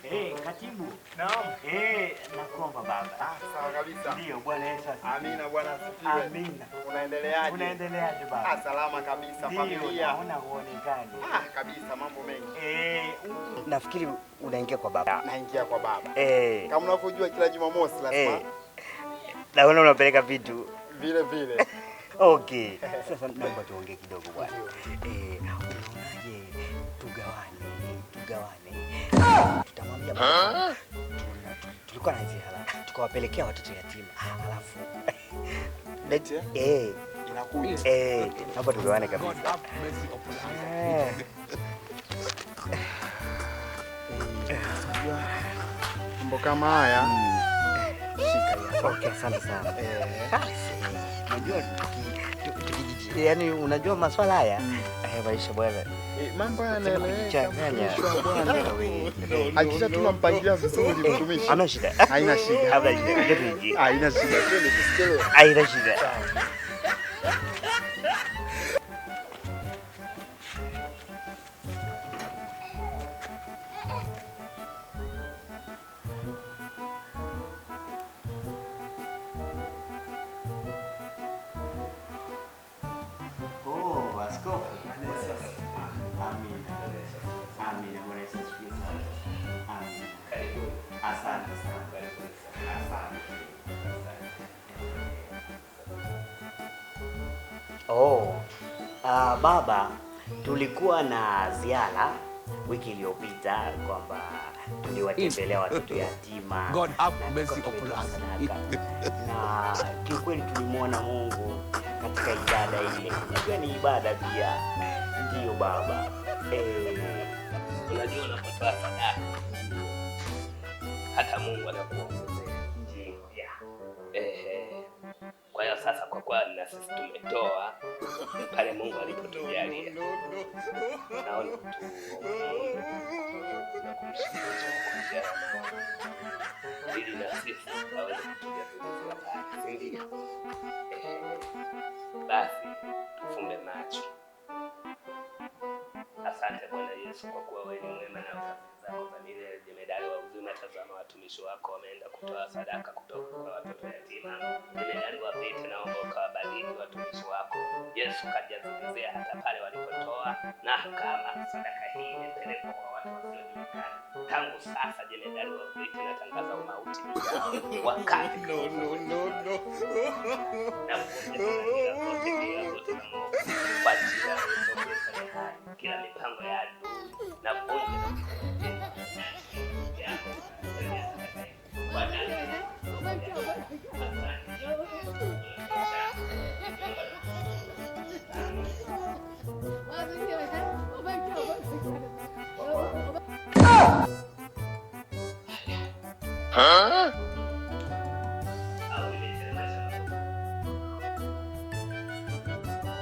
Eh, katibu. Naam. Eh, nakuomba baba. Ah, sawa kabisa. Ndio, Bwana Yesu asifiwe. Amina, Bwana asifiwe. Amina. Unaendeleaje? Unaendeleaje baba? Ah, salama kabisa. Ndio, Familia. naona huonekani. Ah, kabisa mambo mengi. Eh, nafikiri unaingia kwa baba. Naingia kwa baba. Eh. Kama unavyojua kila Jumamosi lazima Eh. Naona unapeleka vitu. Vile vile. Okay. Sasa naomba tuongee kidogo bwana. Eh, unaonaje tugawane, tugawane. Tutamwambia baba. Tulikuwa na hizi hela, tukawapelekea watoto yatima. Alafu eh, inakuja. Eh, naomba tugawane kabisa. Eh. Mambo kama haya. Shika hapa. Okay, asante sana. Unajua yaani unajua maswala haya maisha bwana. Mambo haya Sema yanaeleweka, kujichanganya. mtumishi wa Bwana. Hakikisha tunampangilia vizuri mtumishi. Hamna shida. Haina shida. Hamna shida. Ngoja tuingie. Haina shida. Twende tusichelewe. Haina shida. Oh, askofu. Amina. Amina. Bwana Yesu asifiwe sana. Amina. Asante sana. Asante. Oh, baba, tulikuwa na ziara wiki iliyopita kwamba tuliwatembelea watoto yatima. God have na mercy tukawa upon tumetoa us. sadaka. Na kiukweli tulimwona Mungu katika ibada ile. Unajua ni ibada pia. Ndiyo baba. Unajua unapotoa sadaka hata Mungu anakuongezea. Ndiyo. Kwa hiyo sasa kwa kuwa na sisi tumetoa pale Mungu alipotujalia, naona tuombe na kumshukuru kwa njia ya maombi ili na sisi aweze kutujazilizia pale, si ndio? Basi tufumbe macho. Asante Bwana Yesu kwa kuwa wewe ni mwema na fadhili zako za milele. Jemedari wa uzima, tazama watumishi wako wameenda kutoa sadaka kutoka kwa watoto yatima. Jemedari wa vita, naomba ukawabariki watumishi wako. Yesu, kajazilizea hata pale walipotoa, na kama sadaka hii imepelekwa kwa watu wasiojulikana, tangu sasa jemedari wa vita, natangaza umauti juu yao. Wakati No, no, no, no. na kuvunja kila zote, kila zote za Mungu kwa jina la Yesu Kristo aliye hai, kila mipango ya adui na vunja na yako kwa damu ya Yesu. Huh?